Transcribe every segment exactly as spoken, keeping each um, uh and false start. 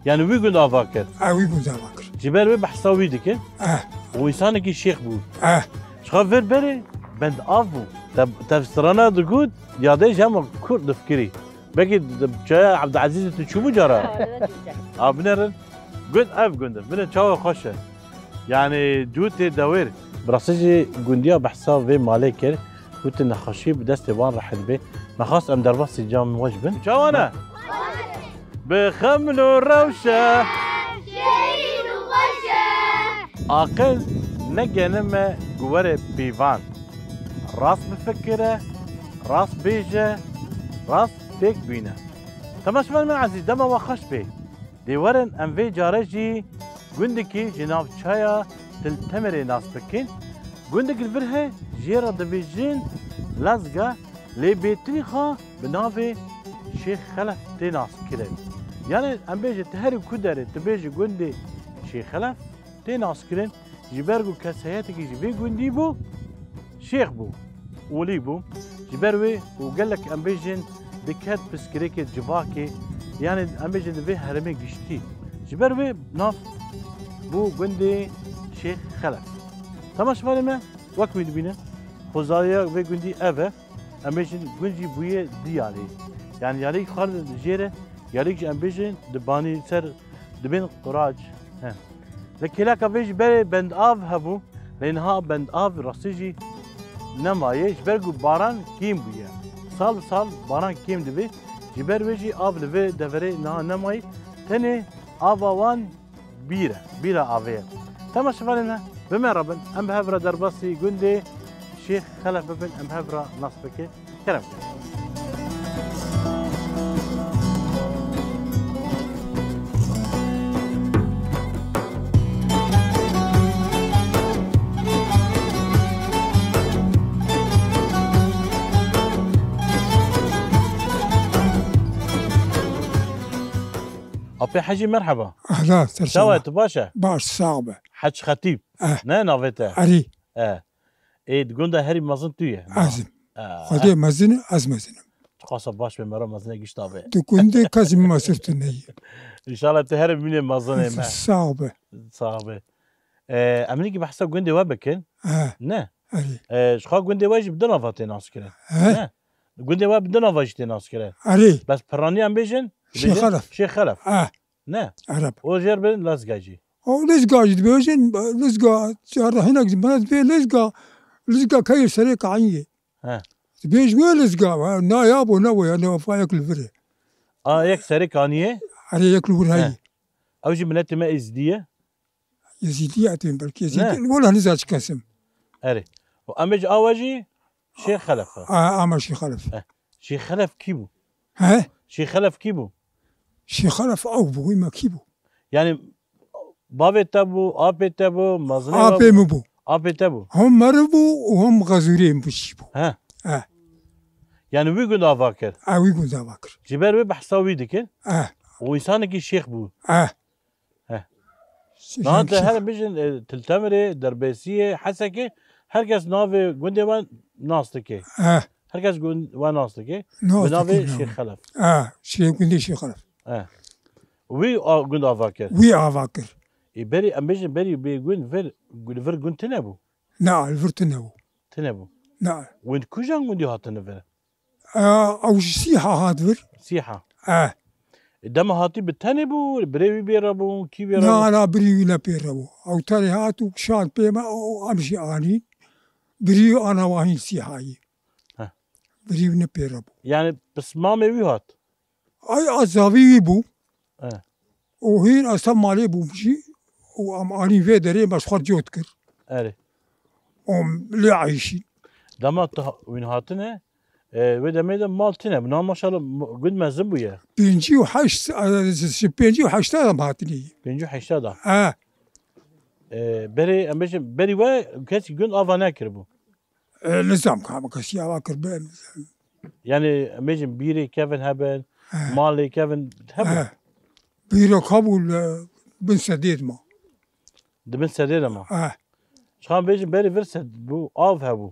Yani wî gund ava kir. E, wî gund ava kir. Ji ber wê behsa wî dikin. E. Û însanekî şêx bû. E. Ji xwe vir berê bend av bû. Te, te strana digot, yadê ji hema kurt difikirî. Belkî di çaya Ebdulezîzê tu çûbû cara? Ha, evet, evet. A, binerin. Gund ev gund e. Bine çawa xweş e. Yani cûtê dewêr. Bi rastî jî gundiya behsa vê malê kir. Gotin nexweşî bi destê wan re hedibe. Me xwest em derbasî cam weş bin. Çawa ne? Bi xeml û rewşe. Şêrîn û xweş e. Aqil ne genim e ku were pîvan. Rast bifikire, rast bêje, rast pêk bîne. Temaşevanên me ezîz, dema we xweş bê. Dê werin em vê care jî gundekî ji navçeya Til Temirê nas bikin. Gundek li vir he, jê re dibêjin Lezga, lê bêtirî xwe bi navê Şêx Xelef tê naskirin. Yani em bêje tu herî ku derê tu bêjî gundê Şêx Xelef tê naskirin, ji ber ku keseyetekî ji vê gundî bû, şêx bû, olî bû. Ji ber wê û gelek em bêjin diket pirsgirêkê civakê, yani em bêjin di vê herêmê giştî. Ji ber wê nav bû gundê Şêx Xelef. Temaşevanê me, wek wî dibînin, xwezariya vê gundî ev e. Em bêjin gund jî bûye di yarî. Yani yarîk xwar jê re, yarîk jî em bêjin di banî ser dibên qurac. He. Li kêleka vê jî berê bendav hebû, lê niha bendav rastî jî nemaye, ji ber ku baran kêm bûye. Sal bi sal baran kêm dibe, ji ber wê jî av li vê deverê niha nemaye. Tenê ava wan bîr e, bîra avê ye. Temaşevanê me, bi me re bin, em bi hev re derbasî gundê Şêx Xelef bibin, em hev re nas bikin. Kerem ke. Apê Hecî, merheba. Ahla, ser Çawa, çawa. Tu baş e? Baş, sağ be. Hec Xetîb. Eh. Ne navê te? Erî. Eh. Ê, di gunda herî mezin tu ye. Ez im. Eh. Xwedê mezin e, ez mezin im. Tu qasa baş be, mera mezine gişta be. Tu gundê kes min mesûr tu neyê. Înşallah tu herî mînê mezinê me. Sağ be. Sağ be. Eh, em nikî behsa gundê we bikin. Eh. Ne? Erî. Eh, ji xwe gundê we jî bi du nava tê naskirin. Eh. Ne? Gundê we bi du nava jî tê naskirin. Erê. Bes piraniyan bêjin? Şêx Xelef. Şêx Xelef. Eh. Ne? Ereb. O jêr bin Lezga jî. O Lizga jî dibêjin, Lizga, cara hinek ji me dibê Lizga, Lizga keyê serê kaniyê. He. Dibêj wê Lizga, ha, na ya bo ne wê, ne wefayek li vir e. A yek serê kaniyê? Erê yek li vir heyî. He. Ew jî miletê me Êzidî ye? Yezîdî ya tên belkî Yezîdî. Ne. Wela niza çi kesim. Erê. Û em ê ji awe jî Şêx Xelef e. A, ama Şêx Xelef. Eh. Şêx Xelef kî bû? He? Şêx Xelef kî bû? Şêx Xelef ew bû, wî me kî bû? Yani bavê te bû, apê te bû, mezinê we bû? Apê min bû. Apê te bû. Hem meriv bû û hem xezûrê min bû jî bû. He. He. Yani wî gund ava kir. E, wî gund ava kir. Ji ber wê behsa wî dikin. E. Û însanekî şêx bû. E. Heh. Niha te her bijin, e, Til Temirê, Derbêsiyê, Hesekê, her kes navê gundê we nas dike. Eh. Her kes gund we nas dike. Nas dike, bi navê Şêx Xelef. Eh, Şêx, gundê Şêx Xelef. Eh. Wî a-, gund ava kir. Wî ava kir. Ê, berî, em bêjin, berî bê gund vir, li vir gund tune bû? Na, li vir tune bû. Tune bû. Na. Win kujan gundî hatine vir? E, ew ji Sîha hat vir. Sîha. E. E, dema hatî bi tenê bû, birê wî bê re bû, kî bê re bû? Na, na, birî wî ne pê re bû. Ew tenê hat û şand pê me, û em jî anîn. Birî wî ana wahîn Sîhayî. Heh. Birî wî ne pê re bû. Yani pismamê wî hat? Ay, a zavî wî bû. E. Û hîn esta malê bûm jî. Û em anî vê derê me ji xwe cot kir. Erê. Û em lê eyşîn. Dema tu ha-, wîn hatine, e, wê demê de mal tine. Bina maşallah m-, gund mezin bûye. Pêncî û heşt, e, ji pêncî û heşta em hatinê. Pêncî û heşta da. E. E, berê, em bêjin, berî we kesî gund ava nekiribû. E, nizam ka hema kesî ava kir be. Yani, em bêjin bîrê kevin hebin, he, malê kevin hebin. He. Bîrek hebû li bin sedê de ma. Di bin sedê de ma. He. Çiqan bêjin berî vir sed bû, av hebû.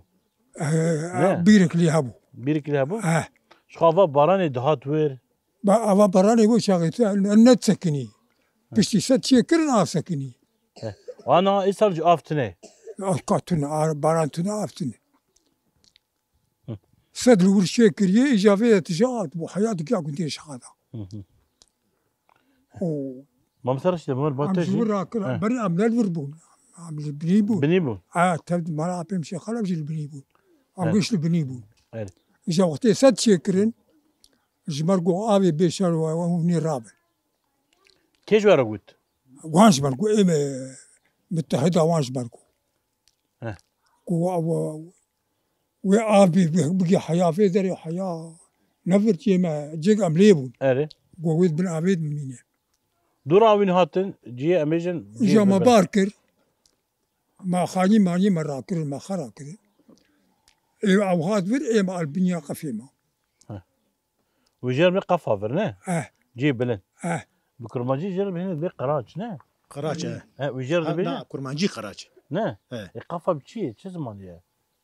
He, ne? Bîrek lê hebû. Bîrek lê hebû? He. Çiqa va baranê dihat wir. Ba, ava baranê wê çaxê te ne, ne disekinî. Piştî sed çêkirin, av sekinî. Ana îsal jî av tune. Ka tune, a-, baran tune, av tune. Hı. Sed li wir çêkiriye, îca vê de tije av dibû. Heya digiya gundê şixa da. Hı hı. Û Mamoste Reşîd, Ömer Em Bateş ji jî. wir rakir, He. berî em ne li vir bûn. Em li binî bûn. Binî bûn. Ha, tev mala apê min Şêx Xelef jî li binî bûn. Em Evet. giş li binî bûn. Evet. Îja wextê sed çêkirin, ji me re got avê bê şer we, we hûnê rabin. Kê ji we re got? Wan ji me re got, ê me, mitehida wan ji me re got. He. Ku wa, wa, wê av bî, bigî heya vê derê, heya ne vir çê me, cêk em lê bûn. Erê. Ku wê di bin avê de bimîne. Dû rawîn hatin, cihê em bêjin, cihê Îja me bibirin. bar kir. Me xanî manî me rakirin, me xera kirin. Ê ew hat vir, ê me al binya qefê me. Heh. Û jêr me qefa vir, ne? Eh. Cihê bilind. Eh. Bi kurmancî jêr bihêne bê qeraç, ne? Qeraç, eh. Eh, û jêr Ha, dibêje? na, kurmancî qeraç. Ne? Eh. E, qefa bi çi ye? Çi zimanî ye?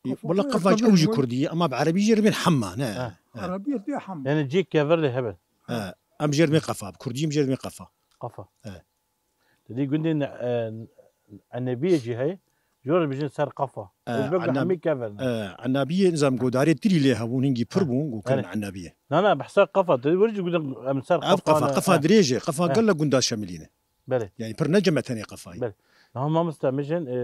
E, Qefa wala qefa qefa ew jî wala kurdî ye, ama bi erebî jêr bên hemma, ne? Eh. Eh. Erebî yê hemma. Yani cihê kevirê hebe. Eh. Em jêr bên qefa, bi kurdî em jêr bên qefa. Qefa. Eh. Te dî gundê ne-, e, Enebiyê jî heye. Jor dibêjin ser qefa. E, Özbek Enab-, hemî kevir ne. E, Enabiyê nizam godarê tirî lê hebûn, hingî pir Ha. bûn, got kirin Erê. Enabiyê. Na, na, behsa qefa. Te dî werî jî gudin em ser Ev qefa qefa, ne. qefa dirêj e, qefa Ha. gelek gunda Şemilî ne. Belê. Yani pir ne cem e tenê qefayê. Belê. Niha mamoste mijin, e,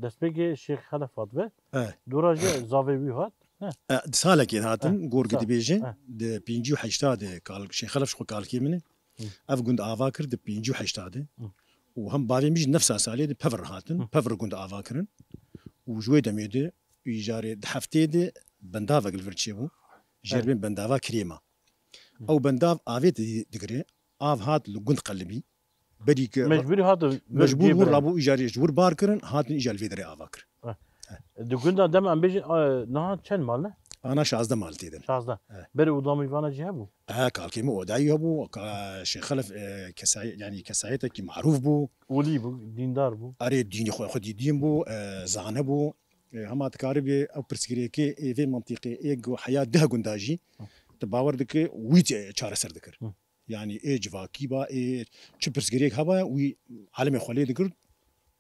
destpêkê Şêx Xelef hat ve. E. Dora jî zavê wî hat. Ne? E, di salekê hatin, Ha. gor Sa- gidi bêje, Ha. di pêncî û heşta de kal-, Şêx Xelef ji xwe kalkê min e. Hı. Ev gund ava kir di pêncî û heşta de. Hı. Û hem bavê min jî nefsa salê di Pevir hatin. Hı. Pevir gund ava kirin. Û ji wê demê de îjarê di heftê de bendavek li vir çêbû. Jêr Evet. bên bendava Kirêma. Hı. Ew bendav avê di-, digire. Av hat li gund qelibî. Berî ke Mecbûrî hatin vir Mecbûr cê bûn birin. rabû îjarê ji wir bar kirin, hatin îjar li vê derê ava kir. Di gunda dem em bêjin, a, niha çend mal ne? Ana şazdeh mal tê de ne. Şazdeh. Evet. Berê oda mîvana jî hebû? E, kalkê min odayî hebû, ka Şêx Xelef, e, kesay-, yani kesayetekî marûf bû. Olî bû, dîndar bû. Erê dînê xwe xwedî dîn bû, e, zane bû. E, hema dikaribê ew pirsgirêkê ê vê mintîqê ê ku heya deh gunda jî, Hı. tu bawer dike wî çe-, çareser dikir. Hı. Yani ê civakî ba, ê çi pirsgirêk heba, wî alemê xwe lê dikir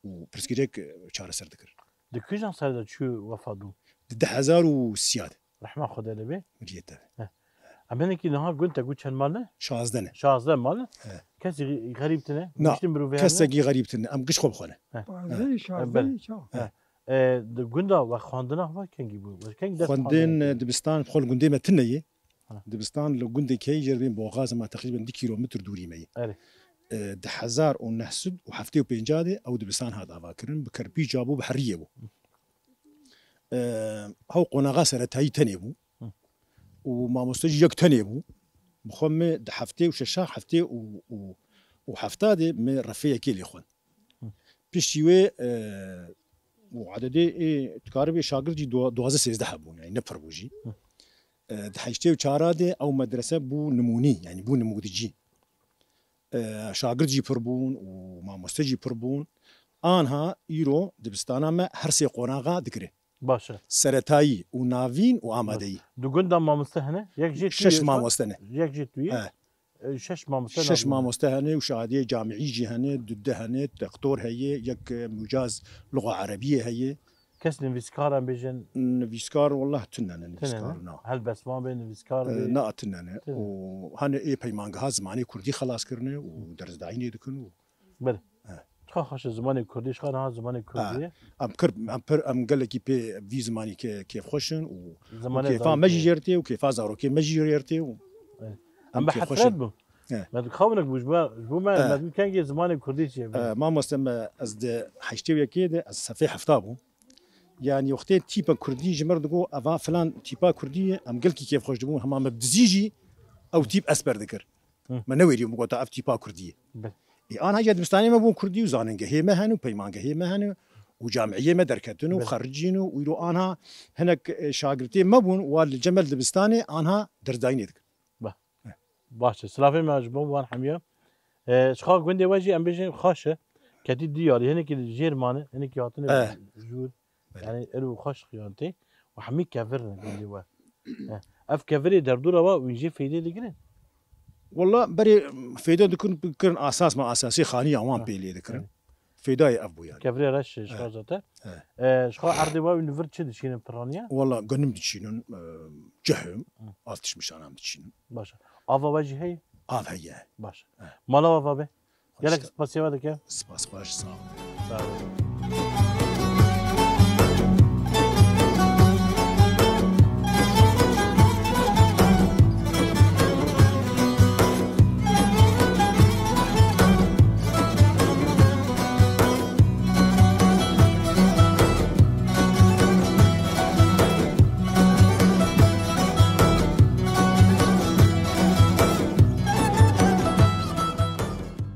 û pirsgirêk, e, çareser dikir. Di kîjan serê de çû wefat bû? Di du hezar û sî de. Rehma Xwedê lê bê. Miriyê te. He. Em hinekî niha gund te got çend mal ne? Şazdeh ne. Şazdeh mal ne? He. Kesî xerîb tine? Na, Giştin mirovê hene? kesekî xerîb tine. Em giş xwe bi xwe ne. He. Pazdeh, He. şazdeh, Belê. ça? He. E, di gunda we xwendina we kengî bû? We keng dest Xwendin, xwendinê e, kir? dibistan, xwe li gundê me tune ye. Ha. Dibistan li gundê Keyî jêr bên Boxaz ma teqrîben du kîlometr dûrî me ye. Erê. E, di hezar û neh sed û heftê û pênc de ew dibistan hat avakirin, bi kerpîça bû, bi heriyê bû. E, hew qonaxa seretayî tenê bû. Hı. Û mamoste jî yek tenê bû. Bi xwe me di heftê û şeşa, heftê û, û, û hefta de me refê yekê lê xwend. Hı. Piştî wê, e, û ededê ê, dikaribê şagird jî du-, duwazdeh sêzdeh hebûn, yani ne pir bû jî. Hı. E, di heştê û çar de ew medrese bû nimûnî, yani bû nimûdicî. E, şagird jî pir bûn û mamoste jî pir bûn. Anha îro dibistana me her sê qonaxa digire. Baş e. Seretayî û navîn û amadeyî. Di gunda mamoste hene? Yek jê tu Şeş ye, mamoste ne. Yek jê tu ye? He. E, şeş mamoste Şeş navîn. mamoste hene û şadiyê camîî jî hene, dude hene, tektor heye, yek, e, mucaz luxa erebiyê heye. Kes nivîskar em bêjin? Nivîskar, wallah, tune ne Tune nivîskar, ne? na. Helbestvan bê, nivîskar E, bê. na, tune ne. Tune. Û hene ê peymangeha zimanê kurdî xelas kirine û dersdayînê dikin û Belê. He. Çiqa xweş e zimanê kurdî, çiqa niha zimanê kurdî Ha. ye. Em kir, em pir, em gelekî pê vî zimanî kê-, kêfxweş in û, û Zimanê kêfa me zarokê. jî jê re tê û kêfa zarokê me jî jê re tê û Belê. em Em bi kêfxweş hesret in. bûn. He. Me dixabinik bû, ji bo, ji bo me, He. me dibû kengê zimanê kurdî çi ye bê? He, mamoste me, ez di heştê û yekê de, ez sefê hefta bûm. Yani wextê tîpa kurdî ji me re digot, eva filan tîpa kurdî ye, em gelkî kêfxweş dibûn, hema me bi dizî jî ew tîp esper dikir. Hı. Me newêrî bigota ev tîpa kurdî ye. Be. Ê, anha ya dibistanê me bûn kurdî û zanîngehê me hene û peymangehê me hene û camiyê me derketin û Be. xericîn û îro anha hinek, e, şagirtê me bûn, wa li cemel dibistanê anha dersdayînê dikin. Be. Baş e. Silavê me ji bo wan hemiya. E, çiqa gundê we jî em bêjin xweş e. Ketî diyarî. Hinekî jêr mane, hinekî hatine Eh. jûr. Belê. Yani ero xweş xiyan tê. Û hemî kevir ne gundê we. Eh. Ev kevirê derdora we û jê feydê digirin? Walla berê fêda dikirin, kirin asas ma asasî xaniya wan Ha. pê lê dikirin. Evet. Fêdayê ev bû yani. Kevirê reş ji Evet. xwe zaten. Evet. E, ji xwe erdê we û nivir çi diçînin piraniye? Walla gunim diçînin, e, cihim, Hı. av tişmişanam diçînin. Baş e. Ava we jî heye? Av heye. Baş e. Evet. Mala we ve be? Gelek spasiya we dikim. Spas baş, sağ ol. Sağ ol.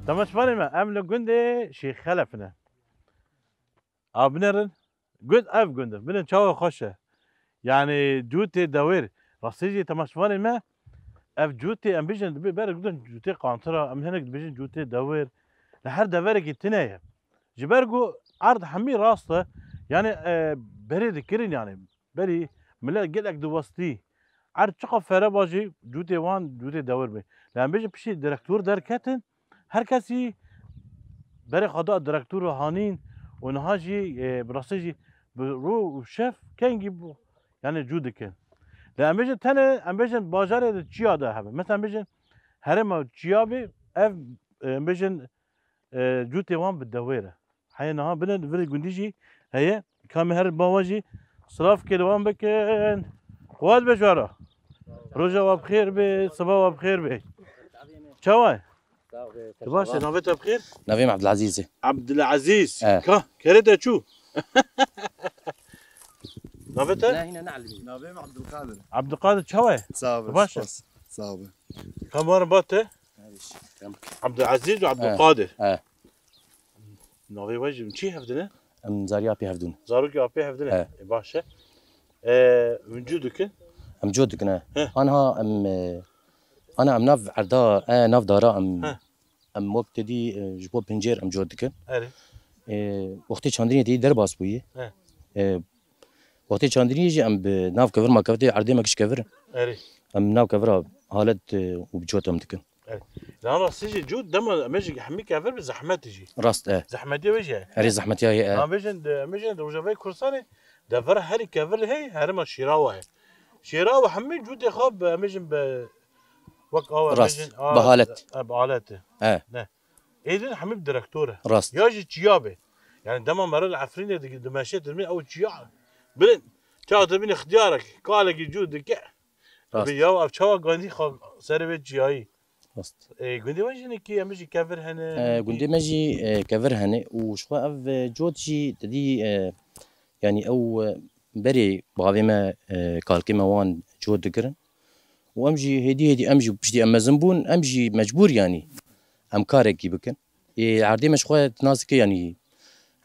Temaşevanê me, em li gundê Şêxelef ne. A binerin, gund ev gund e. Binin çawa xweş e. Yani cûtê dewêr. Rastî jî temaşevanê me, ev cûtê em bêjin, dibe ber gudin cûtê qantira, em hinek dibêjin cûtê dewêr. Li her deverekî tune ye. Ji ber ku erd hemî rast e. Yani, e, berê dikirin yani. Berî millet gelek diwestî. Erd çiqa fereba jî cûtê wan, cûtê dewir bê. Lê em bêjin piştî direktor derketin, her kesî berê xwe da direktor û hanîn û niha jî, e, bi rastî jî bi rû û şev kengî bû, yani cû dikin. Lê em bêjin tenê, em bêjin bajarê de çiya de hebe. Mesela em bêjin herêma çiya bê, ev, e, em bêjin e, cûtê wan bi dewêr e. Heye niha bine li virê gundî jî heye. Ka me her bawa jî silav kê li wan bikin. Quwat be jara. Roja we bi xêr be, siba we bi xêr be. Çawa ye? Tu baş e, navê te bi xêr? Navê min Abdulazîz e. Abdulazîz. E. Ka, kerê te çû? Navê te? Navê min Abdulkadir. Abdulkadir, çawa ye? Sağ ol. Tu baş e? Spas. Sağ ol. Ka wan ba te? Abdulazîz û Abdulkadir. He. Navê we jî çi hevdin e? Em zarî apê hevdûn. Zarokê apê hevdin e. He. E, baş e. E, hûn cû dikin? Em cû dikin, he. He. Anha em, e, ana em nav erda, e, nav dara em, He. em wek te dî, e, ji bo pincêr em cû dikin. Erê. E, wextê çandinê dî derbas bûyî. He. E, wextê çandinê jî em bi nav kevir ma kevtê erdê me kiş kevir. Erê. Em nav kevira halet, e, û bi cot em dikin. Evet. Lan rastî jî cû dema em ê jî hemî kevir bi zehmet jî. Rast e. Zehmetiya wê jî heye. Erê zehmetiya heye, e. Em bêjin, em bêjin di Rojavayê Kurdistanê devera herî kevir heye herêma Şêrawa ye. Şêrawa hemî cûtê xwe bi, em bêjin bi wek awa, em Rast. bêjin, a, Bi halet. e, bi alet e. E. Ne. Êdin hemî bi direktor e. Rast. Ya jî çiya be. Yani dema mero li Efrînê di, dimeşe, dimê ew çiya. Bilin, çawa dibînî xtiyarek, kalekî cû dike. Rast. Bi ya ev çawa gandî xwe serê vê çiyayî. Rast. E, gundê we jî hinekî em jî kevir hene, E, hinekî gundê me jî, e, kevir hene û ji xwe ev, e, cot jî te dî, e, yanî ew, e, berê bavê me, e, kalkê me wan cot dikirin. Û em jî hêdî hêdî em jî piştî em mezin bûn, em jî mecbûr yanî em karekî bikin. Ê, erdê me ji xwe nas dike yanî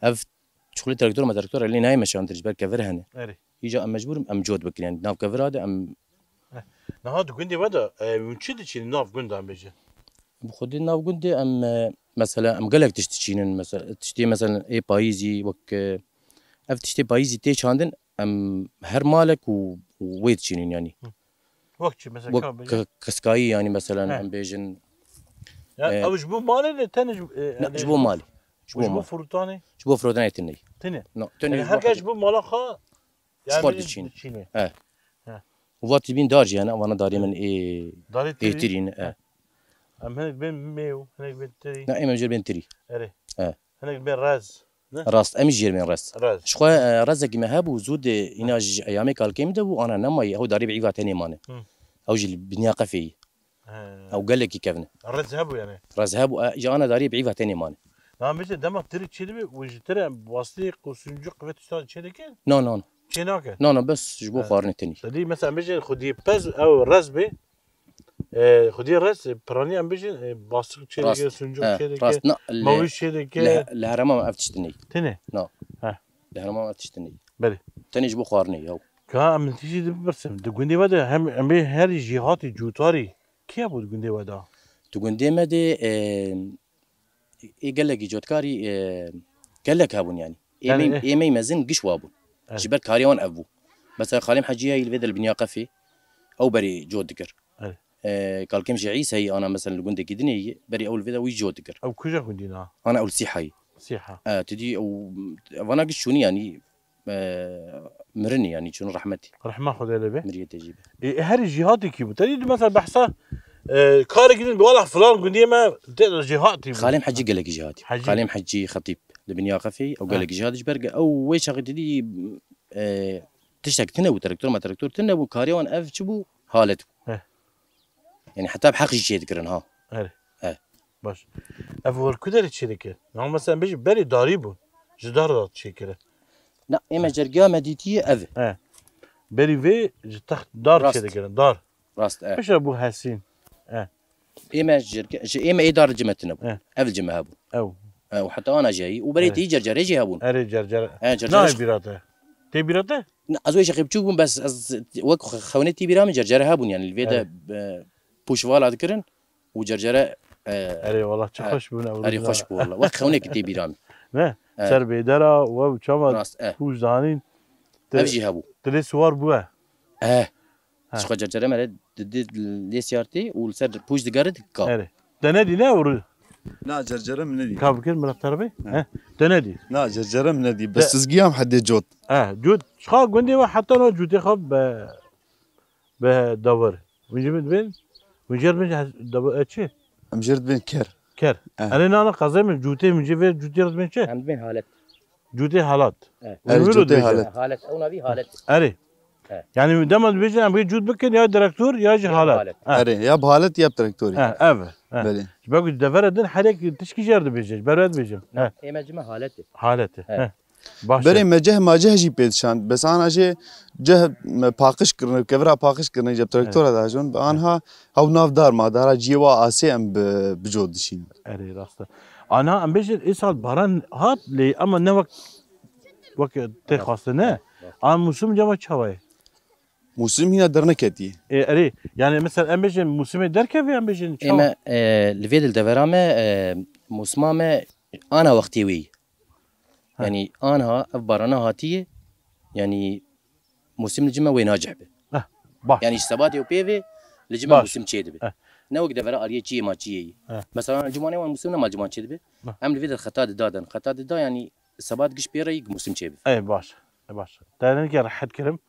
ev çixulê traktor me traktor lê nayê meşandin ji ber kevir hene. Erê. Îca em mecbûr em cot bikin yanî nav kevira de em Niha di gundê we de, e, hûn çi diçînin nav gunda em bêjin? Bi xwedê nav gundê em, e, mesela em gelek tişt diçînin, mesela tiştê mesela ê payîzî wek, e, ev tiştê payîzî tê çandin em her malek û, û wê diçînin yanî. Hı. Wek çi mesela Wek ka bêjin? Ki-, kiskayî yanî mesela He. em bêjin. Ya E, ew ji bo malê ne tenê ji, e, Ne, yani ji bo malê. Ji ji bo bo mal. Firotanê? Ji bo firotanê tine. Tine. No, tenê Yani ji bo her kes firotanê. ji bo mala xwe Ji xwe Yani diçîn. diçînê. He. He. Û vat dibîn dar jî hene, vana darê min ê Darê tirî. êtirîn, e. He. Em hinek bên mêw, hinek bên tirî. Na, em jêr bên tirî. Erê. He. Hinek bên rez. Ne? Rast, em jêr bên rez. Rez. Ji xwe, e, rezekî me hebû, zû de îna ji eyamê kalkê min de bû, ana nemayî, ew darê bi îva tenê mane. Hı. Ew jî li binya qefê yî. He. Ew gelekî kevin e. Rez hebû yani. Rez hebû, e, ji ana darî bi îva tenê mane. Na, em bêjin dema tirî çêdibe, û ji tirî wastî qûsuncuk ve tiştan çêdike? No, no, no. Çênake? No, no, bes ji bo He. xwarinê tenî. Te dî mesela em bêjin xwedî pez ew rez bê. E, xwedî rez, e, piranî em bêjin, e, basik çêdike, Rast. suncuk He, çêdike, rast. Na, li, mawî çêdike. li, li herema ev tişt ney. Tine? No. He. Li herema ev tişt ney. Belê. Tenê ji bo xwarinê, yaw. Ka em tiştî dipirsim. Di gundê we de hem, em bê herî jêhatî cûtarî kî hebû di gundê we de? Di gundê me de, e, ê gelekî cotkarî, e, gelek hebûn yanî. Ê Yani, me, eh. ê me mezin giş wa bûn. Evet. Ji ber karê wan ev bû. Mesela Xalîm Hecî ye, li vê de li binya qefê, ew berê cot dikir. Evet. E, kalkêm ji Îseyî ana mesela li gundekî dinê yî, berî ew li vê de wî cot dikir. Ew kuja gundî na? Ana ew li Sîhayî. Sîha. E, tu dî ew, vana giş çûnî yanî, e, mirinî yanî çûn rehmetî. Rehma Xwedê lê be. Miriyê te jî be. E, e, herî jîhatî kî bû? Te dî mesela behsa, e, karekî din wala filan gundiyê me tê de jîhatî bû. Xalêm Hecî gelekî jîhatî. Hecî. Xalêm Hecî Xetîb li Binya Qefê, ew Ha. gelekî jîhatî ji ber ke ew wê çaxê te dî, e, tiştek tune bû, traktor me traktor tune bû, karê wan ev çi bû? Halet bû. Heh. Yani heta bi heq jî çê dikirin ha. Erê. He. Baş. Ev wer ku derê çê dikir? Na mesela bêjî berê darî bû. Ji dar da çê kire. Na, ême cergiya me dîtiye ev. He. Berî vê ji text dar Rast. çê dikirin. Dar. Rast, e. Piştre bû hesîn. He. Ême ji cerge-, ji ême ê dar cime tine bû. He. Ev cime hebû. Ew. E, û heta ana jî heyî. Û berê He. tê cercere jî hebûn. Erê cercere. He, cercere Nayê jî bîra te. Tê bîra te? Na, ez wê şeqî biçûk bûm, bes ez wek xewnê tî bîra min cercere hebûn, yani li vê de, Erê. e, pûş vala dikirin û cercere, e, Erê, wala çi e, xweş bûn ew erê rûna. xweş bû wala. Wek xewnekî tê bîra min. Ne? E. Ser bêdera, we çawa Rast, e. pûş danîn. Ev jî hebû. Dilê siwar bû e. E. Ha. Ji xwe cercere me re di, di, lê siyartî û li ser pûş digere dika. Erê. Te nedî ne ew rû? Na, cercere min nedî. Ka bikir, min re terbe? Ha. He. Te nedî? Na, cercere min nedî. Bes Te- tizgiyam hedê cot. Ha, cot. Çiqa gundê we heta no cotê xwe be, be dawir. Hûn jî min dibên? Hûn jê re dibên hes-, dawir, e, çi? Em jê re dibên ker. Ker. Eh. Erê na na qezê min cotê, hûn jê vê cotê re dibên çi? Em dibên halet. Cotê halat. Eh. Erê, Hûn wilo cotê dibêjin. halet. Halet, ew navî halet. Erê. Eh. Yani dema dibêjin em bê cot bikin ya direktor ya jî Ya halat. halet. Eh. Erê, ya bi halet ya bi direktorî. Eh, ev. Eh. Belê. Ji ber ku devera din herek tişkî jê re dibêje, ji ber wê dibêjim. Na, Eh. ême cime halet e. Halet e. Eh. Eh. Baş e. Berê me ceh ma ceh jî pê dişand. Bes ana jê ceh me paqij kirine, kevira paqij kirine, ceb traktora Evet. da jon. Bi anha ew nav dar ma dara ciyê wa asê em bi, bi cot dişîn. Erê, rast e. Ana em bêjin, îsal baran hat lê ama ne wek, wek tê Evet. xwastine. Evet. An musim ceva çawa ye? Musim hîna derneketî. E, erê, yani mesela em bêjin musimê derkevê, em bêjin çawa? Ême, e, li vê dil devera me, e, musima me ana wextê wê. Ha. Yani anha ev barana hatiye, yani musim li cime wê nacih be. Heh, baş. Yani ji sebatê û pê ve li cime Baş. musim çê dibe. Heh. Ne wek devera aliyê çiyê ma çiyê yî. Heh. Mesela cimanê wan musim nema ciman çê dibe. Heh. Em li vê de xeta dida den. Xeta dida yani sebat giş pê re yî musim çê bibe. Ey baş. Ey baş. Te ne ke rehet kirim.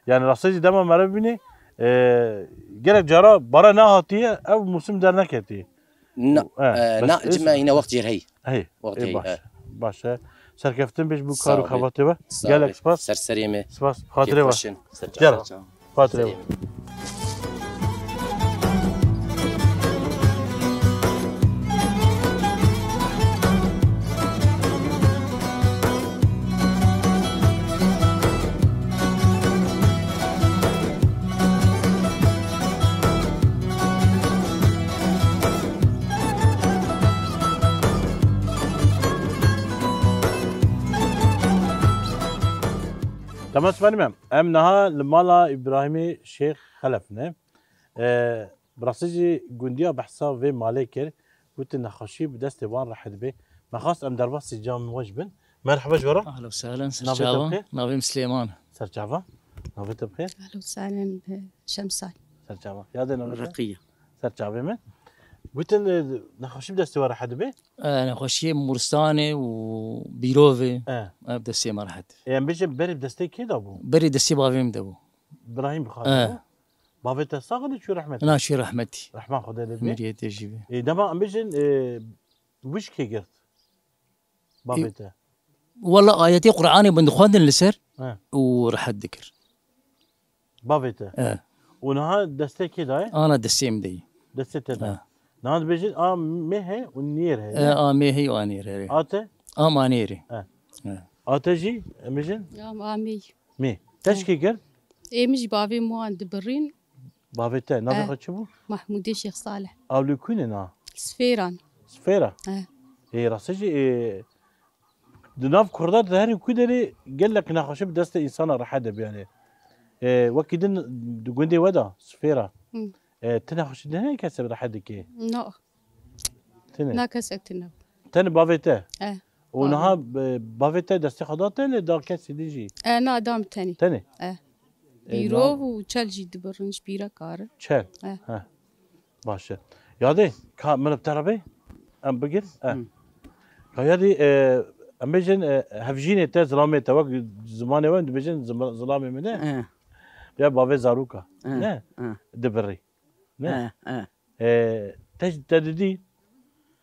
Yani rastê jî dema mere bîne, e, gelek cara bara nehatiye, ev musim derneketiye. Na, Eh, e, bes na, ez cime yine wext jêr hey. Hey, Wext ê hey, baş. eh. Baş e. Serkeftin bêj bu Sağ kar û ol. xebatê we. Sağ Gelek ol. spas. Ser serê me. Spas. Xatirê we. Kêfxweşin. Ser Gel. çavan. Xatirê we. Serê me. Dema spanî me. Em niha li mala Îbrahîmê Şêx Xelef ne. E, bi rastî jî gundiya behsa vê malê kir. Gotin nexweşî bi destê wan rehet bê. Me xwest em derbasî cem we jî bin. Merheba ji we re. Ahla û sehlen, ser Navê te çavan. bixêr? Navê min Silêman. Ser çavan. Navê te bixêr? Ahla û sehlen, e, Şemsay. Ser çavan. Yadê navê te? Reqiye. Ser çavê min. Gotin, e, nexweşî bi destê we rehet bê. E, nexweşiyê mûrstanê û bîrovê. E. E, bi destê me rehet. E, em bêjin berê bi destê kê de bû? Berê destê bavê min de bû. Birahîm Bixar E. bû. Bavê te sax in çû rehmetî? Na, çû rehmetî. Rehma Xwedê lê bê. Miriyê te jî bê. E, dema em bêjin, e, wî ji kê girt? Bavê E, te. Wela ayetê Qur'anê bin dixwendin li ser He. û rehet dikir. Bavê te. E. Û niha destê kê dayê? Ana destê min de yî. Destê te de. E. Niha dibêjin a mê heye û nêr heye. E, a mê heye û a nêr heye. A te? A ma nêrê. E. E. A te jî, em bêjin? Ya, a mê. Mê. Te ji kê kir? Ê min jî bavê min wan dibirîn. Bavê te, navê Eh. xwe çi bû? Mahmûdê Şêx Salih. Ew li ku ne na? Sifêran. Sifêra? Eh. Ê, rastî jî, ê, di nav Kurda de herî ku derê gelek nexweşî bi destê însana rehet dibe yanî. Ê, wekî din di gundê we de, Sifêra. Hı. Ê, ti nexweşî ne kesê rehet dike? No. Tine. Na kesek tine. Tenê bavê te? Eh. Û Bavê. niha, e, bavê te destê xwe da te lê da kesî din jî? Eh, na, da min tenê. Tenê? Eh. E, Bîrov na- û çel jî dibirin ji bîre karin. Çel? Eh. Heh. Baş e. Yadê, ka min bi te re bê? Em bigir? E. Hı. Ka yadê, e, em bêjin, e, hevjînê te, zilamê te, wek zimanê we dibêjin zima-, zilamê min de. E. Ya bavê zaroka. E. Ne? E. Dibirî. Ne? E, e. E, te, te didî?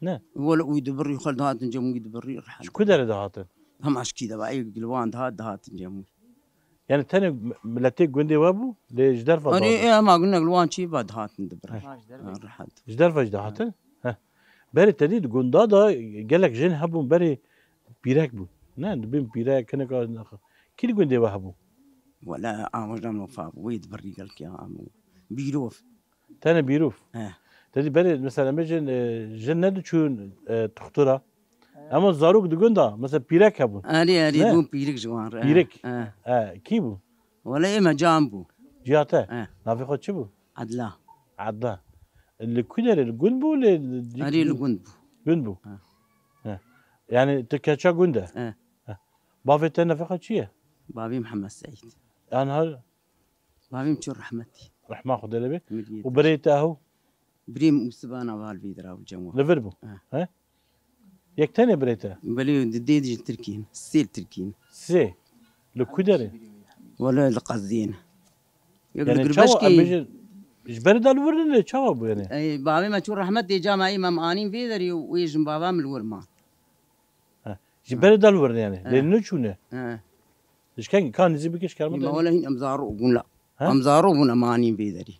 Ne? Wele wî dibirî, xwe dihatin cem wî dibirî rehet. Ji ku derê dihatin? Hema ji kî de ba, ê li wan dihat, dihatin cem wî. Yani tenê mi-, miletê gundê we bû, lê ji derfa Erê, dihatin? Ê, hema gundek li wan çî ba dihatin dibirî. He. Ha, rehet. Ji derfa jî dihatin? He. Berê te dî di gunda da gelek jin hebûn berê pîrek bûn. Ne, dibîn pîrek, hinek a-, kî li gundê we hebû? Wele, ama jam no fa bû, wê dibirî gelkê am bû. Bîrov. Tenê bîrûf. He. Te dî berê, mesela, em bêjin, e, jin nediçûn, e, tuxtura. He. Ema zarok di gund da, mesela, pîrek hebûn. Erê, erê, ne? Bûn pîrik ji wan re. Pîrik. He. He, kî bû? Wele ê me can bû. Ciya te? He. Navê xwe çi bû? Edla. Edla. Li ku derê? Li gund bû, lê, li Erê, li gund bû. Gund bû. He. He. Yani, tu keça gund e? He. He. Bavê te navê xwe çi ye? Bavê Mihemed Seîd. Yan har Bavê min çû rehmetî. Rehma Xwedê lê bê. Û birê te ew? Birê min Ûsiban a, val vî dira û cem wa. Li vir bû. He. He? Yek tenê birê te? Belê, di dê ji Tirkî ne. Sê li Tirkî ne. Sê? Li ku derê? Wele li Qeziyê ne. Yek li Gurbeşkê. Yani çawa, em bêjin, ji ber de li wir ne, çawa bû yani? Ey, bavê me çû rehmetê, cama ê me, em anîn vê derê û wê jin bava min li wir man. He. Ji berê de li wir ne yani. He. Lê neçûne. He. Ji kengî ka nizî bike ji kerma te? Ma wele hîn em zaro bûn la. He? Em zaro bûn, em anîn vê derî.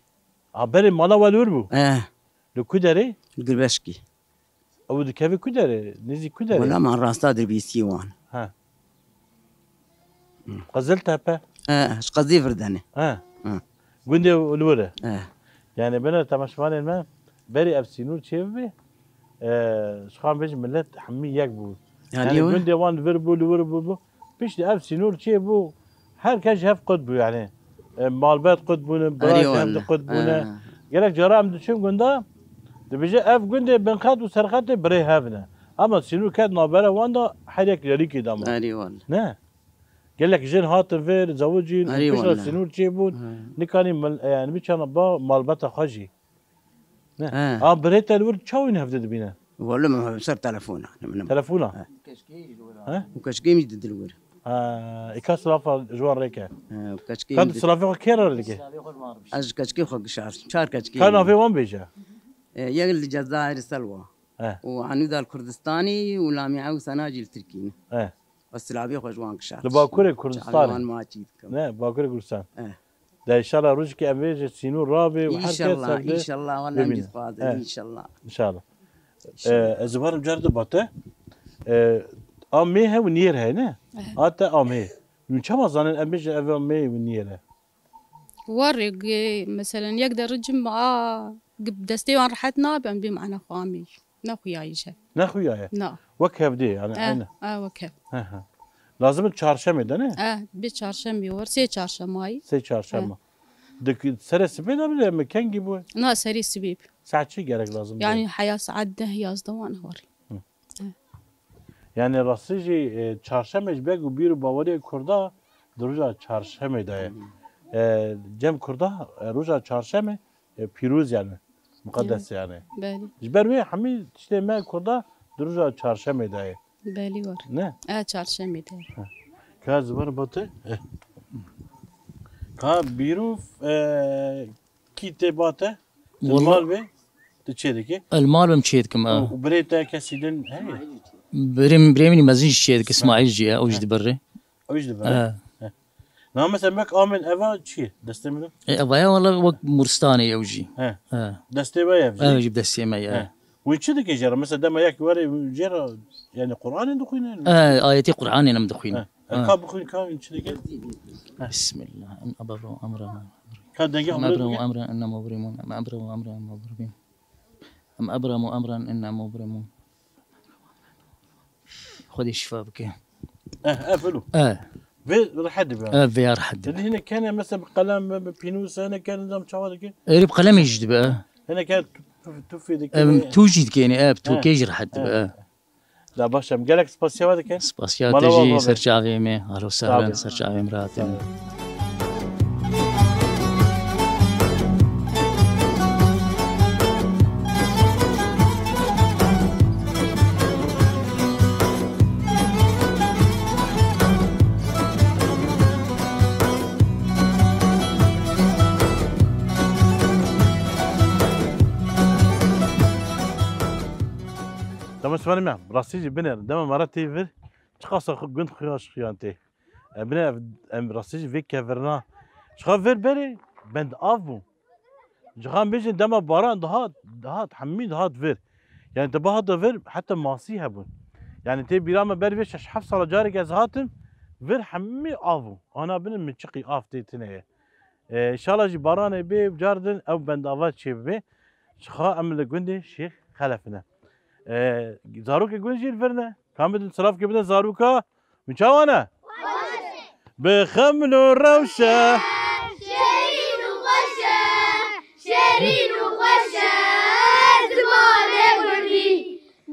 A berê mala we li wir bû? He. Li ku derê? Li Gurbeşkî. Ew dikeve ku derê? Nizî ku derê? Wela man rasta dirbîsî wan. He. Qiziltepe? He, ji qezî vir de ne. He. He. Gundê li wir e? He. Yani bine temaşevanên me, berî ev sînor çêbibe, e, ji xwe em bêjin millet hemî yek bû. Yani Yani ew e. Gundê wan li vir bû, li wir bû, bû. Piştî ev sînor çêbû, her kes ji hev qut bû yani. E, malbet qut bûne, birayê hev de qut bûne. He. Gelek cara em diçin gunda, dibêje ev gundê binxet û serxetê birê hev ne. Ama sînor ket navbera wan da her yek lerîkê dama. Erê wele. Ne? Gelek jin hatin vir, zewicîn, û Erê piştre wele. Sînor çêbûn, He. Nikanî mil-, yani biçana ba malbeta xwe jî. Ne? He. A birê te li wir çawa wî hevdî dibîne? Wele min ser telefona. Telefona? He. He? Û keşkê min didil wir. Ha, îka silafa ji wan rêke. He, û keşkê Ka min tu di- silafê xwe kê re dike? Ez ji keşkê xwe gişar. Çar keşkê Ka min. Navê wan bêje? E, yek li Cezayir Selwa. He. Û Anûda li Kurdistanê û Lamîa û Sena jî li Tirkî ne. He. Ez silavê xwe ji wan gişar. Li Bakurê Kurdistanê. Çavê wan maçî dikim. Ne, Bakurê Kurdistan. Eh. De inşallah rojekê em vê ji sînor rabê û her kes Înşallah, ev de înşallah, wala em bibîne. Jî dixwazin, Eh. Înşallah. İnşallah. Eh, ez ê barim car dibate. Eh, a mê he û niyêr he, ne? Eh. A te a mê. Hûn çawa zanin em bêjin ev a mê û niyêr e? Warê, gi-, meselen, yek de ricim a, gi-, destê wan rehet nabe, em bê mana xwe amê. Nexuyaye ji hev. Nexuyaye? Na. Wek hevdê, yani, Eh, aynen. Eh, wek hev. He, he. Lazim e çarşemê de, ne? Eh, bi çarşemê war, sê çarşemayî. Sê çarşema. Eh. Di k-, serê sibê de bile mi kengî bû? Na, serê sibê. Saet çi gerek lazim Yani, bû? Heya saet deh, yazdeh wan war. Hı. Eh. Yani, rastî jî, e, çarşemê ji ber ku bîr û baweriyê Kurda di roja çarşemê de ye. Hı. E, cem Kurda, e, roja çarşemê e, pîroz yani. Muqeddes yani. Belê. Ji ber wê hemî tiştê me Kurda di roja çarşemê de ye. Belê war. Ne? E, çarşemê de ye. Ha. Ka zibar bate? Eh. Ka bîrof, e, kî tê bate? Walla- Mal be? Tu çê dikî? El mal bim çê dikim, ha. Û birê te kesî din heye? Birê min, birê min mezin jî çê dike, Îsmaîl jî ye, ew jî Ha. dibirê. Ew jî dibe. He. He. Na mesela wek amên eva çi ye? Destê min de? E, eva ya wala wek muristanê ew jî. He. He. Destê we ye ev jî? Ev jî destê me ye. He. Wî çi dike jê re? Mesela dema yek were jê re, yani Qur'anê dixwîne? E, ayetê Qur'anê em dixwîne. He. E, He. Ka bixwîn, ka wî çi dike? He. Bismillah. Em abrahum amra. Ka dengê Em amra abrahum dike? Amra inna mubrimun. Em abrahum amra inna mubrimun. Em abrahum amran inna mubrimun. Xwedê şifa bike. Eh, eh, filo. Eh. Vê rehet dibe. Eh, vê ya rehet dibe. Didî hinek kene mesela bi qelem, bi, bi pînûs, hinek kene zam çawa dike? Êrî bi qelemê jî dibe, eh. Hinek kene tu, tu, tufê dike. Em, tu jî dikene, eh, bi tûkê jî rehet dibe, eh. Da baş em gelek spasiya we dikin. Spasiya te jî, ser çavê me. Ahlo sehlen, ser çavê me rahat in. Sağ ol. Mesûd me, rastî jî binêrin. Dema me re tê vir, çiqas xwe gund xuya ji xuyan tê. Em binêrin, ev, em rastî jî vê kevirina. Çiqa vir berê, bend av bû. Ji xwe em bêjin dema baran dihat, dihat, hemî dihat vir. Yani te bihata vir, heta masî hebûn. Yani tê bîra me ber vê şeş heft sala carek ez hatim, vir hemî av bû. Ana binin min çiqî av tê tune ye. E, înşallah jî baranê bê, car din ew bendava çêbibe. Çiqa em li gundê Şêx Xelef ne. E, zarokê gund jî li vir ne. Ka em bidin silavkê bidin zaroka. Min çawa ne? Bi xemlo rewşe. Şêrîn û xweş e, şêrîn û xweş e, zimanê kurdî.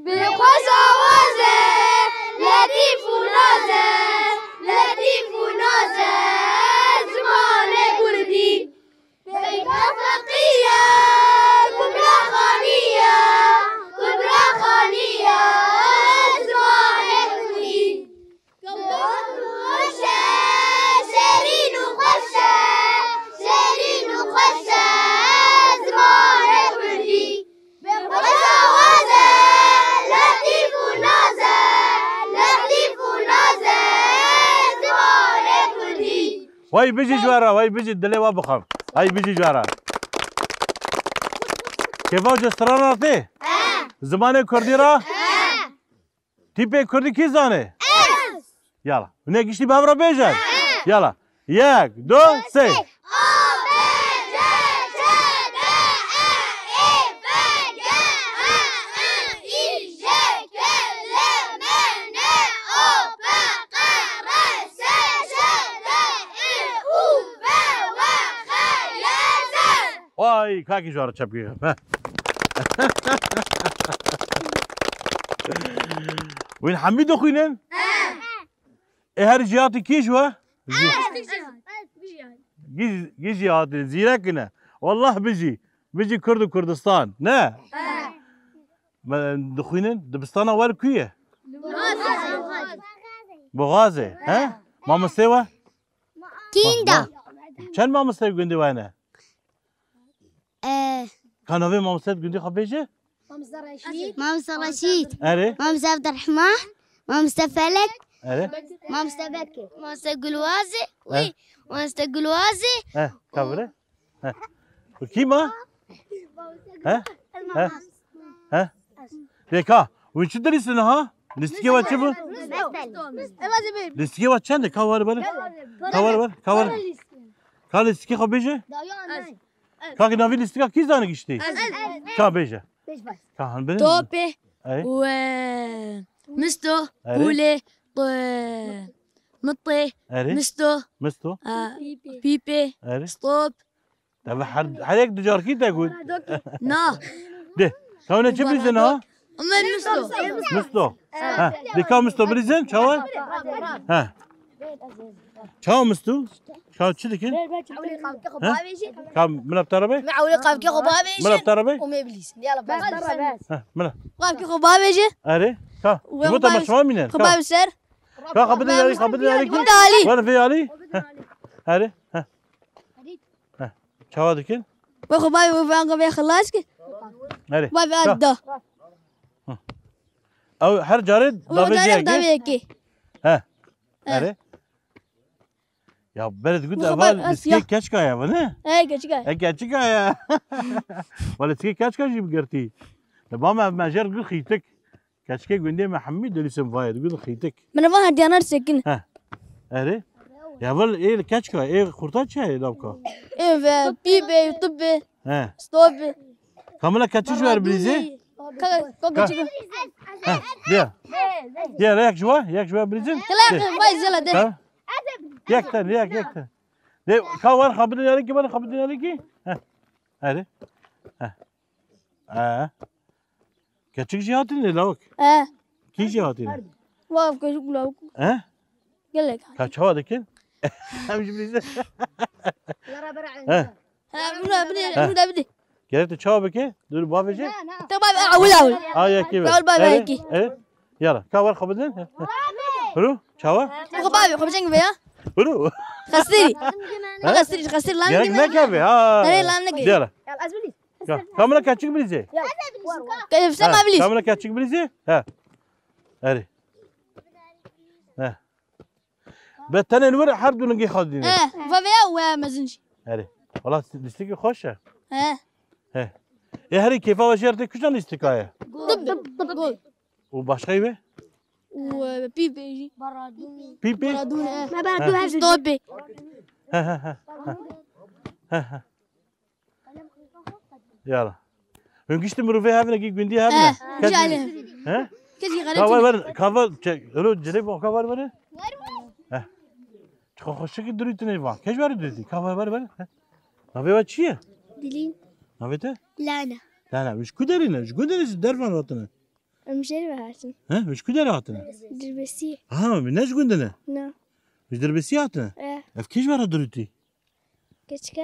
Bi xweş awaz e, letîf û naz e, letîf û naz e, zimanê kurdî. Beyta Feqiye, Kubra Xaniye, Kubra Xaniye, zimanê kurdî. Xweş e, şêrîn û xweş e, şêrîn û xweş e, zimanê kurdî. Bi xweş awaz e, letîf û naz e, letîf û naz e, zimanê kurdî. Wey bijî ji we re, wey bijî dilê we bixwem. Wey bijî ji we re. Kêfa ji strana tê? Zimanê kurdî re? Tîpê kurdî kî zane? Ez. Yala. Hûn ê giştî bi hev re bêjin? Yala. Yek, du, sê. A, B, C, D, E, F, G, H, I, J, K, L, M, N, O, P, Q, R, S, Ş, T, I, U, V, W, X, Y, Z. Vay, kakî ji we re çepkê. Wîn hemî dixwînin? Ê her jêhatî kî ji we? Gî-, gî-, gî jêhatî, zîrek ne. Wallah bijî. Bijî Kurd û Kurdistan. Ne? Me dixwînin, dibistana we li ku ye? Boxazê. He? Mamostê we? Kînda. Çend mamosteyê gundê we ne? Ee. Ka navê mamosteyê gundê xwe bêje? Mamoste Reşîd. Mamoste Reşîd. Erê. Mamoste Abdurrahman. Mamoste Felek. Erê. Mamoste Bekir. Mamoste Gulwazê. He. Wî. Mamoste Gulwazê. He, ka vire? He. Û kî ma? He? He? He? Dê ka, wî çi dilîsin ha? Lîstikê we çi bû? Lîstikê we çend e? Ka were bere. Ka were bere. Ka were. Ka lîstikê xwe bêje. Ka ki navî lîstika kî zane giştî? Ka bêje. Ka han bine. Topê. Ey. Û, e, misto, Erê. Pûlê, e, mitê, Erê. Misto, Misto. E, pîpê, Erê. Stop. Deve her, her yek du carkî te got. Na. De. Ka hûn ê çi bilîzin ha? Ama misto. Misto. Ha. De ka misto bilîzin, çawa? Ha. Çawa misto? Çawa çi dikin? Ewlê qavkê xwe bavêjî. Ka min bi te re be? Me ewlê qavkê xwe bavêjî. Min bi te re be? Û me bilîzin. Yala bes. Ha, min. Qavkê xwe bavêjî. Erê. Ka. Ji bo te me şima mînin. Xwe bavê ser. Ka xwe bidin alî, xwe bidin alî. Bidin alî. Were vê alî. Ha. Erê. Ha. Heh, çawa dikin? Wê xwe bavê wê vanga vê xilas kir. Erê. Bavê Ka. Adda. Hı. Ew her carê Wê davê carê jiyekê. Davê yekê. He. He. Erê. Ya berê digot Wê xwe ev bavê lîstikê ya. Keçika ye, ne? He, keçika ye. E, keçika ye. Wele lîstikê keçika jî bigirtî. Li ba me ev me jêr digot xîtik. Keçikê gundê me hemî dilîsin vayê, digot xîtik. Min va herdiyana sekin. He. Erê. Ya vil ê li keçika, ê xurta çi ye, ê davka? Ê ve, pî be, tib be, He. Stop be. Kamila keçik ji wer bilîzê? Ka, ka Ka- keçik. He, diya. Diya, yek ji we, yek ji we bilîzin. Kala De. Vay zela de. Ka- Yek ten, yek, yek ten. De, ka wer xabidin yarî ki, wer xabidin yarî ki. He. Erê. He. He. Keçik jî hatin lê lawik? He. Kî jî hatin? Wav keçik lawik. He? Gelek. Ka çawa dikin? Em jî bilîzin. He. He, bura bide, He. Bura bide. Gerek tu çawa bike? Dur bavê jî. Te bavê, awil awil. A yekî be. Awil bavê Erê, yekî. Erê. Yala, ka wer xwe bidin. Huru, çawa? Xwe bavê, xwe biceng be ya. Huru. Xestirî. He? Xestirî, xestirî lan. Gerek neke be ha. Erê lan neke. Yala. Yala, ez bilî. Ya, kamera keçik bilîzê. Ke-, sen Ha, ma bilîz. Kamera keçik bilîzê. Ha. Erê. Ha. Be tenê li wir her du lingê xwe dîne. He, va veya we mezin jî. Erê. Wala lîstikê xweş e. He. He. Ê herî kêfa we jê re tê kuşan lîstika ye. Gol. Gol. Û başqayî wê? Û, e, pîpê jî. Pîpê? Maradona, e. Me ber Ha. du her Stopê. He, he, he, he. He, he. Yala. Hûn giştî mirovê hevin e, gundî hevin e. He, Kes cale. He? Kes jî Ka var xelet. ver, ka var, çek, öyle direkt bak, ka var var. He. Çiqa xweşik dirûtine van. Keş var dirûtî. Ka var var var. He. Navê we çi ye? Dilîn. Navê te? Lana. Lana, ji ku derê ne? Ji ku derê ji dervan hatine? Em jê ve hatin. He? Ji ku derê hatine? Dirbesî. Ha, ne ji gundê ne? Na. Ji Dirbesî hatine? E. Ev kêş var dirûtî? Keçika,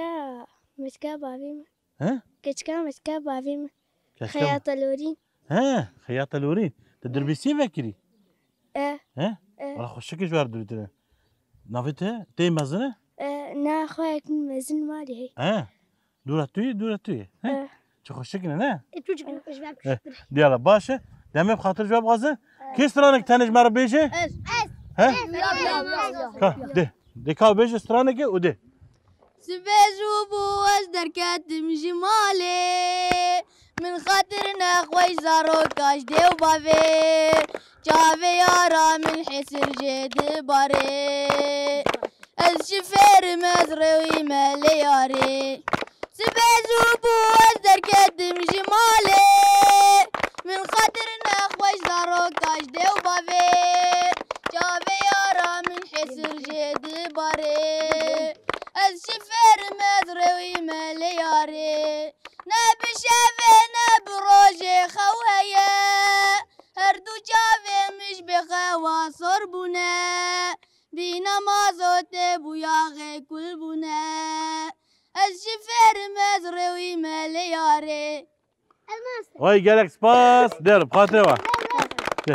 meçika bavê min. He? Keçika, meçika bavê min. Keçika Xeyata Lorîn. He, Xeyata Lorîn. Te Dirbesî vekirî? E. He? E. Wala xweşik ji wer dirûtine. Navê te? Tê mezin e? E, na xwe ek mezin malê hey. He. Dûra tu yê, dûra tu yê. He? E. Çi xweşik ne, ne? E, tu çi Eh, diyala baş e. Demê bi xatir ji we bixwazin. Kê stranek tenê ji me re bêje? Ez. He? Ez. Ka, de. De ka bêje stranekê û de. Sibê zû bû ez derketim ji malê. Min xatir nexweş zaroka ji dê û bavê. Çavê yara min hêsir jê dibare. Ez şifêrim ez rêwî me lê yarê. Sibê zû bû ez derketim ji malê. Min xatir nexweş zaroka ji dê û bavê. Çavê yara min hêsir jê dibare. Ez şifêrim ez rêwî me lê yarê. Ne bi şevê ne bi rojê xew heye. Her du çavê min ji bê xewa sor bûne. Bîna mazo tê bûyaxê kul bûne. Ez şifêrim ez rêwî me lê yarê. Vay gelek spas. Der, bi xatirê we.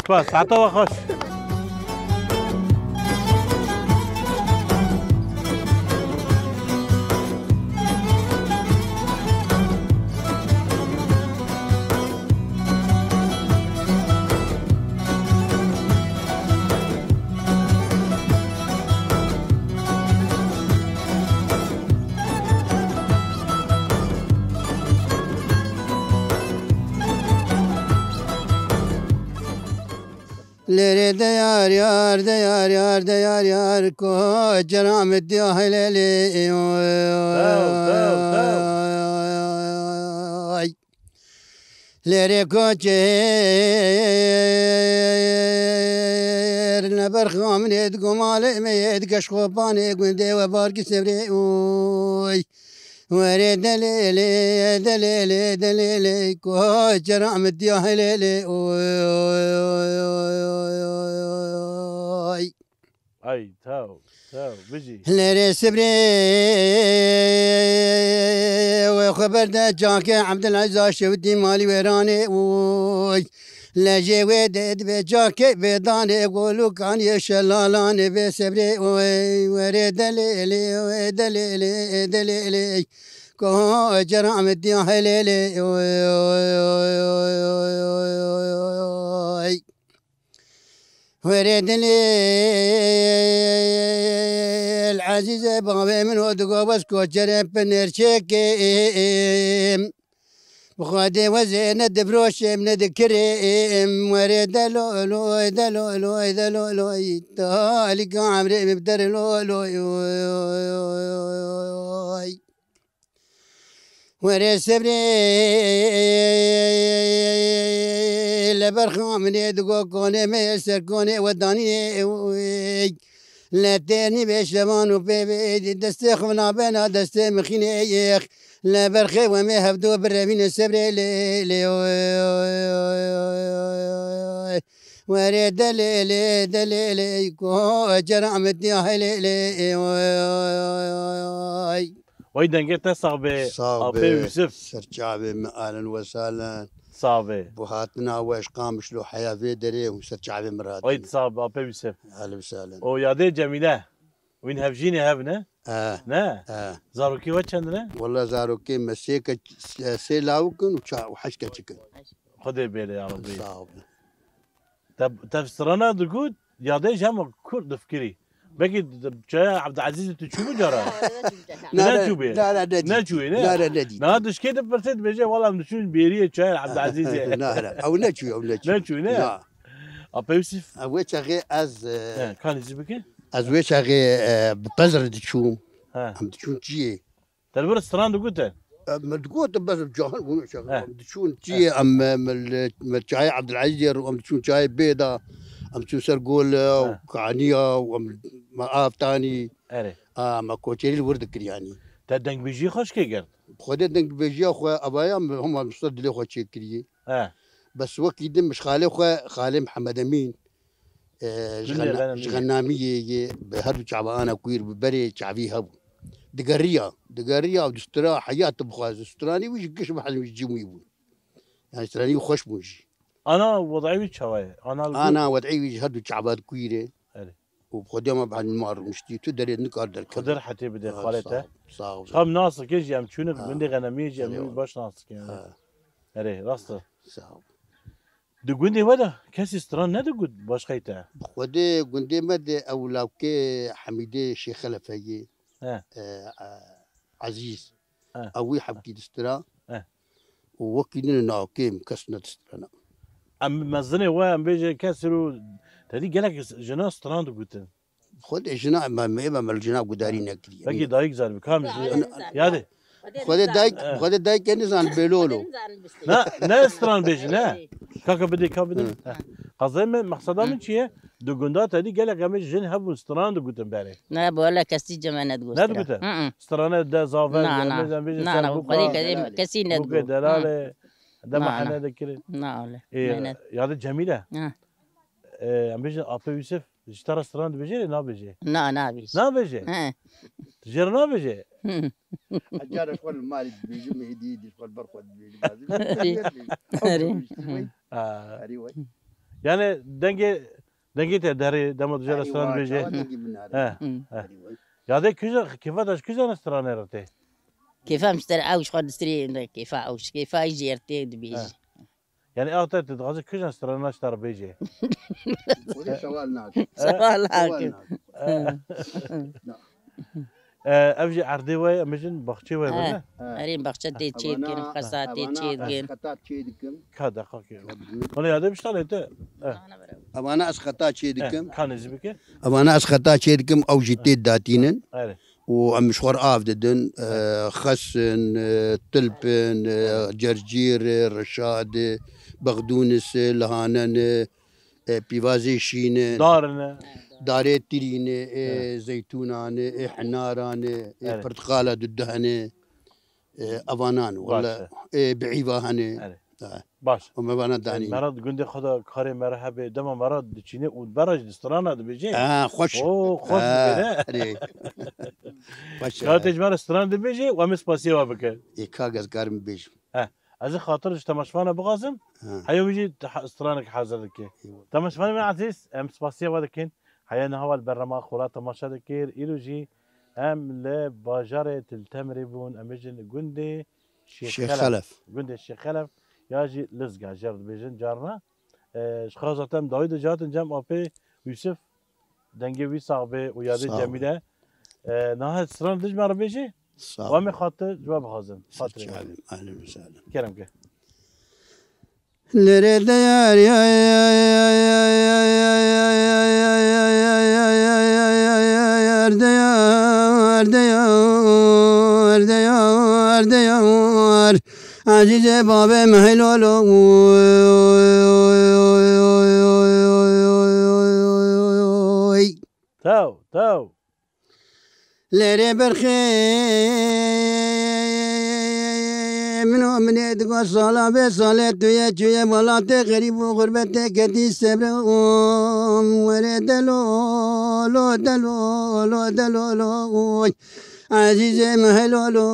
Spas. Saeta we xweş. Lêrê de yar yar, de yar yar, de yar yar, koçera min diya helelê. Tew, tew, tew. Ay. Lêrê koçer ne berxamnê di gomalê me yê di geşxopanê gundê we barkî sevrê oy. Werê delêlê, delêlê, delêlê, koçera min diya helêlê, oy, oy, oy, oy, oy, oy. Ay, taw, taw, bijî. Lerê sibrê, we xwe berde çakê Ebdulaziz Aşewdî malî wêranê, oy. Lejê wê de dibe cakê bêdanê, golûkanê şelalanê bê sebrê, oy, werê delêlê, oy, delêlê, delêlê, koçera min diya helêlê, oy, oy, oy, oy, oy, oy, oy, oy. Werê dilê, Ezîzê bavê min û digo bes koçerê pinêr çêkêm. Bi Xwedê wezê ne difroşêm, ne dikirêm, werê deloloy, deloloy, deloloy, talîka emrê min bi deroloy, oy, oy, oy, oy, oy. Werê sebrê, le ber xaminê digo konê me, ser konê we danînê, oy. Le têrnî bê şevan û pê bê, destê xwe nabena destê mixînê yêx. Le berxê we me hevdo birevîne sebrê lê, lê, oy, oy, oy, oy, oy. Werê delê lê, delê lê, ko cera min diya helê lê, oy, oy, oy, oy. Wey dengê te sax bê, Sax Apê bê, Yusuf. Serçavê min alen we salen. Sax bê. Bu hatina we ji Qamişlo heya vê derê û serçavê min Wey rahatî. Sax bê, Apê Yusuf. Alen we salen. O yadê Cemîle. Wîn hevjînê hev ne? E, Ne? e. Zarokê we çend ne? Wala zarokê me sê keç, sê lawik in û ça-, û heşt keçik in. Xwedê bêle ya Rebî. Sağ ol. Te, te strana digot, yadê ji hema kur difikirî. Belkî çaya Abdülazîzê tu çûbû cara? Tu Ne, ne, neçûbê? ne, ne, ne dît. Neçûyê, ne? Ne, ne, ne dît. Niha tu ji kê dipirsê dibêje, wala em diçûn bêriyê çaya Abdülazîzê. Ne, ne. Ew neçû, ew neçû. Neçû, ne? Na. Apa Yusuf? Ew wê çaxê ez, e, He, kanî zî bike? Ez wê çaxê, e, bi pez re diçûm. He. Em diçûn çiyê. Te li vir stran digotin? E, min digot, bes cahil bûn, He. em diçûn çiyê, em, e, me li, me çayê Abdülazîzê re, em diçûn çayê Bêda, em diçûn ser gol, e, He. Kaniya, û em, me av tanî. Erê. A, me koçerî li wir dikir yanî. Te dengbêjiyê xweş kê girt? Xwedê dengbêjiya xwe, evaya min hema min ser dilê xwe çêkiriye. He. Bes wekî din min ji xalê xwe, xalê Mihemed Emîn, e, ji Min ê Xenna-, Xenamî. ji Xennamiyê yê, bi her du çava ana kuîr bi berê çavî hebû. Digeriya, digeriya û distira heya tu bixwazî. Stranî wî ji giş bi hezm ji cim wî bû. Yani stranî wî xweş bûn jî. Ana wed'ê wî çawa ye? Ana li Ana wed'ê wî ji her du çava kuîr e. Erê. Û bi Xwedê me bi hezm ma rûniştî. Tu derê nikar derkevî. Xwedê rehetê bide Ha, xalê sağ te. ol, sağ ol. Xam nas dike jî em çûne Ha. gundê Xenemiyê jî em Erê. baş nas dikin. Ha. Erê, rast e. Sağ ol. Di gundê we de kesî stran nedigot başqey te? Bi Xwedê gundê me de ew lawkê Hemîdê Şêxelef heye. He. E, e, Ezîz. He. Ew wî hevkî distira. He. Û wekî din navkê min kes nedistirana. Em mezinê we em bêje kesir û te dî gelek jina stran digutin. Xwedê jina me, me, me, me li jina gudarî nekiriye. Belkî dayik zar bi kam ji Ana, ana. yadê. Xwedê dayik, He. Xwedê dayikê nizan bêlolo. Na, ne stran bêjin, ne? Kaka bidê, ka bidê. Hı. He. Qazayê min, mexseda min Hı. çi ye? Di gunda te dî gelek em ê jin hebûn stran digutin berê. Ne, bu hele kesî cem ne digutin. Ne digutin? Hı hı. Strane de zaven, Na, em na. ê, em bêjin Na, ser na, buka. Xwedê kesî, kesî ne Bukê digot. delale. Hı. Dema Na, na. hene dikirin. Na, öyle. Ê, Mehnet. yadê Cemîle. Ha. Ê, em bêjin Apê Yusuf. Ji te re stran dibêje lê nabêje. Na, nabêje. Nabêje? He. Tu jê re nabêje? Hı. Ez cara ji xwe li malê dibêjim, êdî, êdî ji xwe li ber xwe dibêjim. Erê. Erê. Erê. Ha. Erê wê. Yani dengê, dengê te derê dema tu jê re Erê stran wa, dibêje. çawa dengê min nare. He. Hı. He. Erê wê. Yadê kîjan, kêfa te ji kîjan stranê re tê? Kêfa em ji te re ew ji xwe distirê, kêfa ew, kêfa jî ê tê dibêje. He. Yani ew te, tu dixwazî kîjan strana ji te re bêje? Xwedê sewal nakim. Sewal Sewal nakim. nakim. E, ev jî erdê we ye, em bêjin baxçê we ye, Ha, ne? Ha. Erê, baxçe tê çê dikin, Evana, xesa tê evana çê ez dikin. xeta çê dikim. Ka deqa ke. Wala yadê biştalê te. E. Evana ez xeta çê E, dikim. Ka nêzî bike. Evana ez xeta çê dikim, ew jî tê datînin. Erê. û em ji xwe re av didin. E, xes in, e, tilp in, e, cercîr e, reşad e, bexdûnis e, lihanen e, e, pîvazê şîn e, Dar ne? darê tirîn e, e, Evet. zeytûnan e, e, hinaran e, e, Evet. pirtixala duduhen e, e, evanan. Baş Wele, e. e, biîva hene. Evet. E. Baş. Û me vana danî. Mera di gundê xwe de karê mera hebe, dema mera diçîne û bera jî di strana dibêje. Ha, xweş. O, xweş Ha, dibêje. erê. Xweş Ka e. Te ji me re stran dibêje û em ê spasiya we bikin. Ê, ka ez karim bêjim. He. Ez ê xatir ji temaşvana bixwazim. Ha. Heya wî jî te ha-, stranek hazir dike. Eyvallah. Temaşvanê me ezîz, em spasiya we dikin. Heya niha we li bernama Xola temaşe dikir. Îro jî em li bajarê Til Temirê bûn. Em bêjin gundê Şêx Şêx Xelef. Xelef. Gundê Şêx Xelef ya jî Lizga jê re dibêjin carna. E, ji xwe zaten dawî de jî hatin cem apê Yusuf, dengê wî sax be û yadê Sağ ol. Cemîle. E, niha stran dij me re bêjî? Sağ Wa ol. Me xatir ji we bixwazin. Xatirê me. Ahlen, ahlen ve sahlen. Kerem ke. Lere de yar, yar, yar, de yar, de yar, de yar, de yar. Ezîzê bavê min helal o. Taw, taw. Lêrê berxê min û minê digo sala vê salê tu ye çûye welatê xerîb û xurbetê ketî sebra werê delo, lo, delo, lo, delo, lo, oy. Ezîzê min helal o.